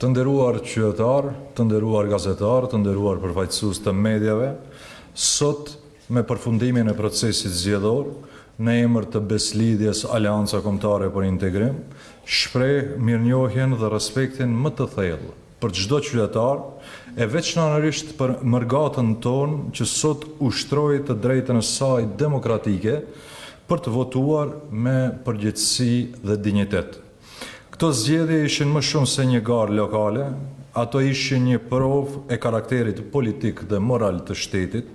Të nderuar qytetarë, të nderuar gazetarë, të nderuar përfaqësues të mediave, sot me përfundimin e procesit zgjedhor, në emër të Besëlidhjes Aleanca Kombëtare për Integrim, shpreh mirënjohjen dhe respektin më të thellë për çdo qytetar, e veçanërisht për mërgatën tonë që sot ushtroi të drejtën e saj demokratike për të votuar me përgjegjësi dhe dinjitet. Këto zgjedhje ishin më shumë se një garë lokale, ato ishin një provë e karakterit politik dhe moral të shtetit.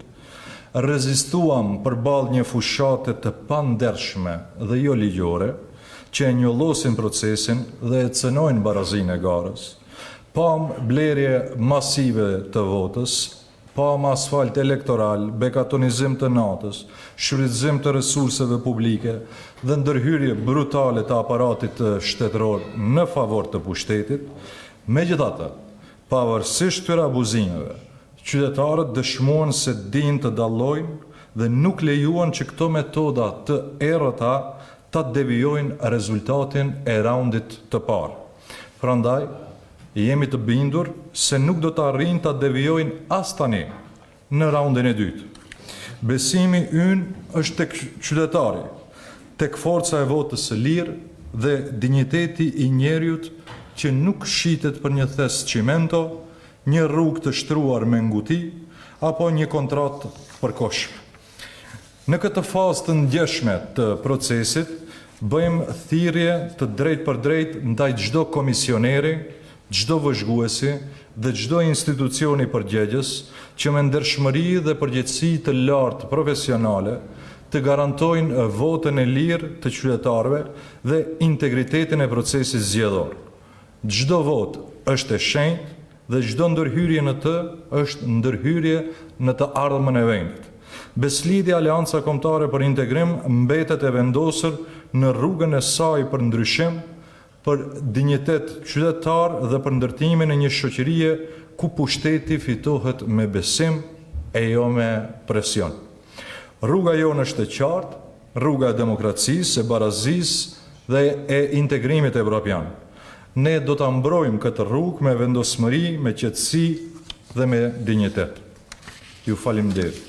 Rezistuam përballë një fushate të pandershme dhe jo ligjore, që e njollosin procesin dhe e cenojnë barazinë e garës. Pamë blerje masive të votës, Pamë asfalt elektoral, bekatonizim të natës, shfrytëzim të resurseve publike dhe ndërhyrje brutale të aparatit shtetëror në favor të pushtetit. Megjithatë, pavarësisht këtyre abuzimeve, qytetarët dëshmuan se dinë të dallojnë dhe nuk lejuan që këto metoda të errëta ta devijojnë rezultatin e raundit të parë. Prandaj, Jemi të bindur se nuk do të arrijnë ta devijojnë as tani, në raundin e dytë. Besimi ynë është tek qytetari, tek forca e votës së lirë dhe dinjiteti i njeriut që nuk shitet për një thes çimento, një rrugë të shtruar me nguti apo një kontratë të përkohshme. Në këtë fazë të ndjeshme të procesit, bëjmë thirrje të drejtpërdrejtë ndaj çdo komisioneri, çdo vëzhguesi dhe çdo institucioni përgjegjës që me ndershmëri dhe përgjegjësi të lartë profesionale të garantojnë votën e lirë të qytetarëve dhe integritetin e procesit zgjedhor. Çdo votë është e shenjtë dhe çdo ndërhyrje në të është ndërhyrje në të ardhmen e vendit. Besëlidhja Aleanca Kombëtare për Integrim mbetet e vendosur në rrugën e saj për ndryshim, për dinjitet qytetar dhe për ndërtimin e një shoqërie ku pushteti fitohet me besim e jo me presion. Rruga jonë është e qartë, Rruga e demokracisë, e barazisë dhe e integrimit evropian. Ne do ta mbrojmë këtë rrugë me vendosmëri, me qetësi dhe me dinjitet. Ju faleminderit.